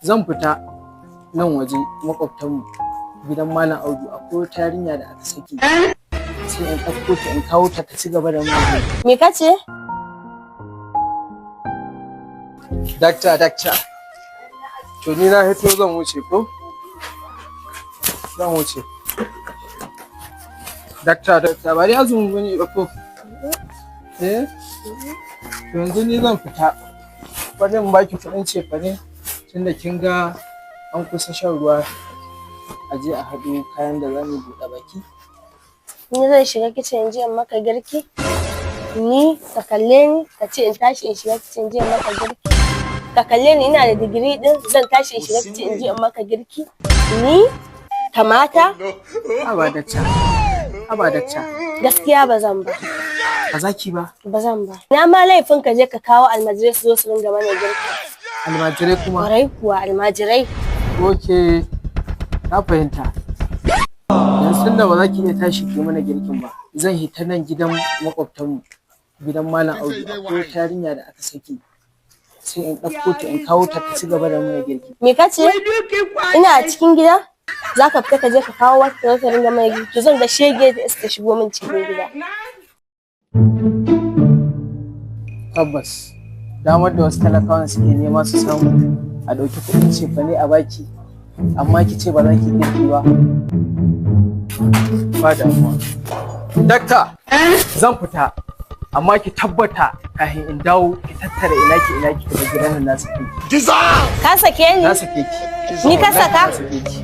Zan fita nan waje makwabtanmu, gidan Malam Audu, akwai wata yarinya da aka saki, sai in ɗauko ta in kawo ta ta ci gaba da mun. Me ka ce? Dakta, dakta. To ni na hito, zan wuce ko? Zan wuce. Dakta, dakta, ba dai azumin bane ba ko? Eh? To yanzu ni zan fita. Bari in baki kuɗin cefane, tunda kin ga an kusa shan ruwa, a je a haɗo kayan da za mu buɗe baki. Ni zan shiga kicin in je in maka girki? Ni ka kalle ni ka ce in tashi in shiga kicin in je in maka girki? Ka kalle ni, ina da digiri din, zan tashi in shiga kicin in je in maka girki? Ni kamata? Haba dakta. Haba dakta. Gaskiya ba zan ba. Ba za ki ba? Ba zan ba. Na ma laifin ka je ka kawo almajirai su zo su ringa mana girki. Almajirai kuma? Kwarai kuwa, almajirai. Ok, na fahimta. Yanzu tunda ba za ki iya tashi ki mana girkin ba, zan hita nan gidan makwabtanmu, gidan Malam Audu, akwai wata yarinya da aka saki, sai in ɗauko ta in kawo ta ta ci gaba da mana girki. Me ka ce? Ina cikin gida? Za ka fita ka je ka kawo wata ta zo ta ringa mana girki? To zan ga shege da iska shigo min cikin gida. Tabbas, damar da wasu talakawan suke nema su samu, a ɗauki kuɗin cefane a baki, amma ki ce ba za ki girki ba. Ba damuwa. Dakta, zan fita, amma ki tabbata kafin in dawo ki tattara ina ki ina ki tafi gidan nan, na sake ki. Ka sake ni? Na sake ki. Ni ka saka? Na sake ki.